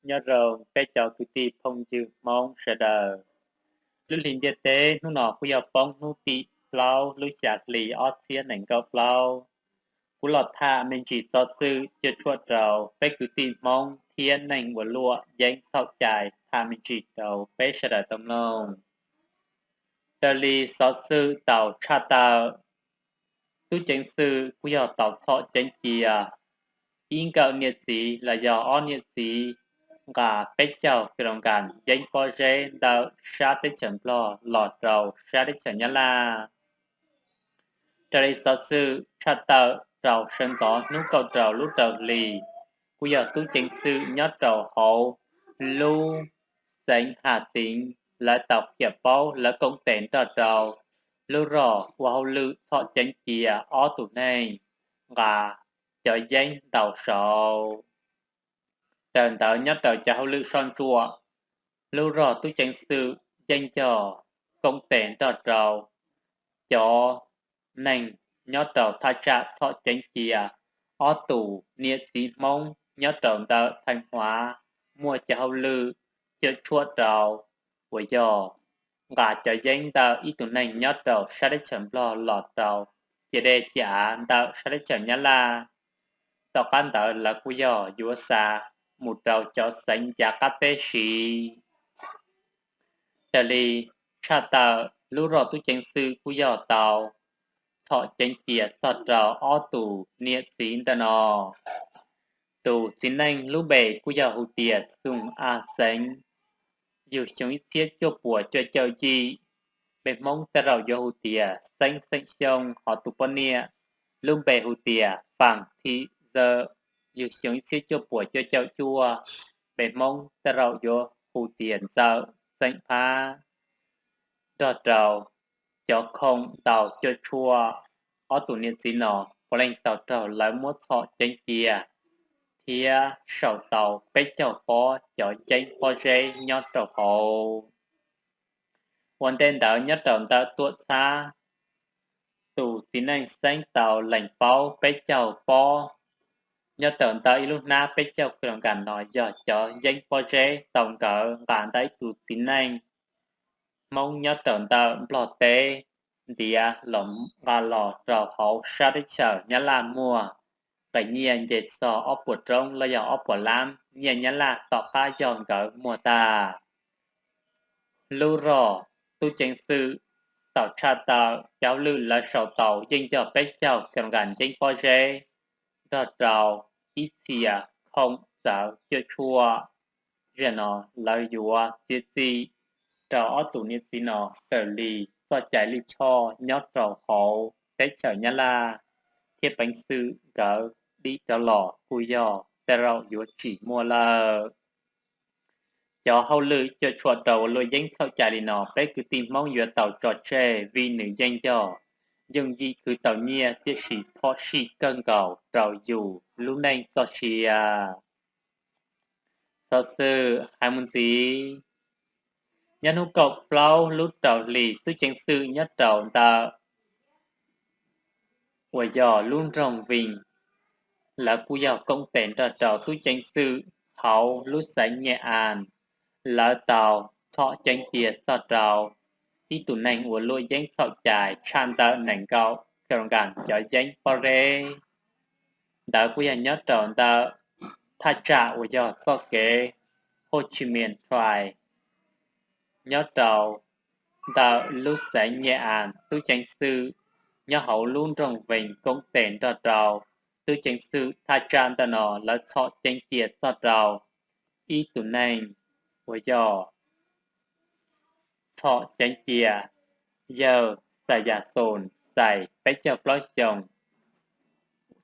Nyob zoo peb cov kwv tij phooj ywg Hmoob sawv daws. Lub hlis ntiaj teb hnub no kuj yog poob hnub tim plaub lub xya hli ob txhiab nees nkaum plaub. Kuv los tham me ntsis xov xwm cuam tshuam rau peb kwv tij Hmoob thiab neeg uas luam yeeb txhaum cai tham me ntsis rau peb sawv daws tau mloog. Raws li xov xwm tau tshaj tawm, tub ceev xwm kuj yog tau txhom ceev cia ib nkawm niam txiv los yog ob niam txiv nqa peb caug kilograms yeeb pob zeb ntawm sab teb chaws Nplog los rau sab teb chaws Nyab Laj. Raws li xov xwm tshaj tawm rau sawv ntxov hnub kaum rau lub rau hlis, kuj yog tub ceev xwm nyob rau hauv lub xeev Has Tias lawv tau qhia paub lawv koom tes nrog rau lub rog ua hauj lwm txhom ceev cia ob tug neeg nqa cov yeeb ntau saud. Raws ntawd nyob rau cov hauj lwm soj ntsuam, lub rog tub ceev xwm yeej yog koom tes nrog rau cov neeg nyob rau thaj tsam txhom ceev cia ob tug niam txiv Hmoob nyob rau ntawm Theej Huav muaj cov hauj lwm cuam tshuam rau uas yog nqa cov yeeb ntawm ib tug neeg nyob rau sab teb chaws Nplog los rau ciam dej ciam av ntawm sab teb chaws Nyab Laj. Tom qab ntawd lawv kuj yog yuav xa mus rau cov xeev ncav qab teb siv. Raws li tshaj tawm lub rog tub ceev xwm kuj yog tau txhom ceev cia txog rau ob tug niam txiv ntawm no. Tus txiv neej lub npe kuj yog hu tias Xoo A Xeev, yug xyoo ib txhiab cuaj puas cuaj caum yim, npe Hmoob tej zaum yuav hu tias Xeeb xeem Xyooj, ho tus poj niam lub npe hu tias Faam Thim Zawm, yug xyoo ib txhiab cuaj puas cuaj caum cuaj, npe Hmoob tej zaum yuav hu tias Ntxawm xeem Phab. Nrog rau cov khoom ntau cuam tshuam, ob tug niam txiv no puav leej tau raug lawv muab txhom ceev cia thiab sau tau peb caug pob cov yeeb pob zeb nyob rau hauv. Ua ntej ntawd nyob rau ntawm tuam txhab, tus txiv neej Xeeb tau lees paub peb caug pob nyob rau ntawm ib lub hnab peb caug kilograms no yog cov yeeb pob zeb tau nkawd nqa ntawm ib tug txiv neej Hmoob nyob rau ntawm Nplog teb ntiav los nqa los rau hauv sab teb chaws Nyab Laj muag, nqe nyiaj nce txog ob puas roob los yog ob puas lab nyiaj Nyab Laj tom qab yog nkawd muag tag. Lub rog tub ceev xwm tau tshaj tawm cov hauj lwm lawv sau tau yeej yog peb caug kilograms yeeb pob zeb nrog rau ib txhia khoom txawv cuam tshuam. Zaum no lawv yuav txiav txim rau ob tug niam txiv no raws li txoj cai lij choj nyob rau hauv teb chaws Nyab Laj thiab peev xwm nkawd dim rov los kuj yog tej zaum yuav tsis muaj lawm. Cov hauj lwm cuam tshuam rau luam yeeb txhaum cai li no peb kwv tij Hmoob yuav tau tso tseg vim nws yeej yog yooj yim khwv tau nyiaj tiam sis phom sij kawg nkaus rau yus lub neej txoj sia. Xov xwm hais mus ntxiv, nyob hnub kaum plaub lub rau hlis tub ceev xwm nyob rau ntawm uas yog lub nroog Vees, lawv kuj yog koom tes nrog rau tub ceev xwm hauv lub xeev Nyaj As, lawv tau txhom ceev cia txog rau ib tug neeg uas luam yeeb txhaum cai tshaj ntawm nees nkaum kilograms cov yeeb pob zeb. Ntawd kuj yog nyob rau ntawm thaj tsam uas yog txoj kev Ho Chi Minh Trail, nyob rau ntawm lub xeev Nyaj As. Tub ceev xwm nyob hauv lub nroog Vees koom tes nrog rau tub ceev xwm thaj tsam ntawm no lawv txhom ceev cia txog rau ib tug neeg uas yog txhom ceev cia yawg Xas Yas Xoos Xais peb caug plaub xyoos,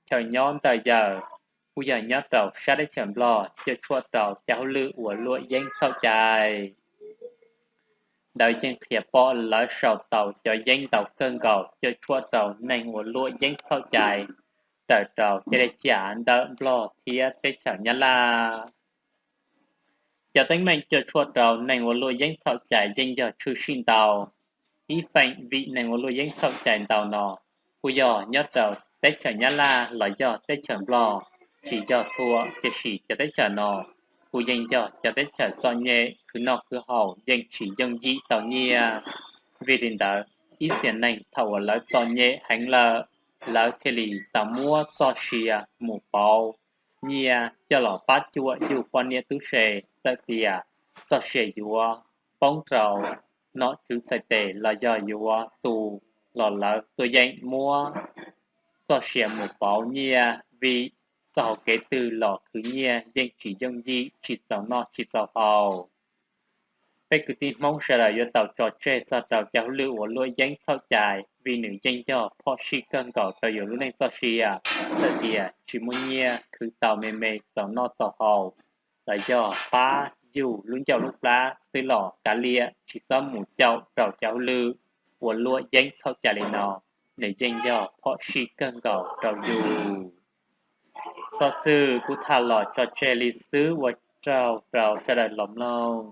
chaw nyob ntawm yawg kuj yog nyob rau sab teb chaws Nplog, cuam tshuam rau cov hauj lwm uas luam yeeb txhaum cai. Ntawd yeej qhia pom lawv sau tau cov yeeb ntau kawg nkaus cuam tshuam rau neeg uas luam yeeb txhaum cai raws rau ciam dej ciam av ntawm Nplog thiab teb chaws Nyab Laj. Cov teeb meem cuam tshuam rau neeg uas luam yeeb txhaum cai yeej yog tshwm sim ntau. Ib feem vim neeg uas luam yeeb txhaum cai ntau no kuj yog nyob rau teb chaws Nyab Laj los yog teb chaws Nplog, tsis yog thuam, tiam sis cov teb chaws no kuj yeej yog cov teb chaws txom nyem, khwv noj khwv haus yeej tsis yooj yim tau nyiaj. Vim li ntawd, ib txhia neeg thaum uas lawv txom nyem heev lawm, lawv thiaj li tau muab txoj sia mus pauv nyiaj coj los pab cuam yug poj niam tub se. Txawm tias txoj sia yuav poob rau nom tswv txhais tes los yog yuav tu los lawv tuaj yeem muab txoj sia mus pauv nyiaj, vim txoj hauv kev twg los khwv nyiaj yeej tsis yooj yim, tsis txaus noj tsis txaus haus. Peb kwv tij Hmoob sawv daws yuav tau tso tseg txog rau cov hauj lwm uas luam yeeb txhaum cai, vim nws yeej yog phom sij kawg nkaus rau yus lub neej txoj sia. Txawm tias tsis muaj nyiaj khwv tau me me txaus noj txaus haus, los yog pab yug lub ncauj lub plab xwb los kav liam, tsis txhob mus caum rau cov hauj lwm uas luam yeeb txhaum cai li no, nws yeej yog phom sij kawg nkaus rau yus. Xov xwm kuv tham los tso tseg li xwb, ua tsaug rau sawv daws los mloog.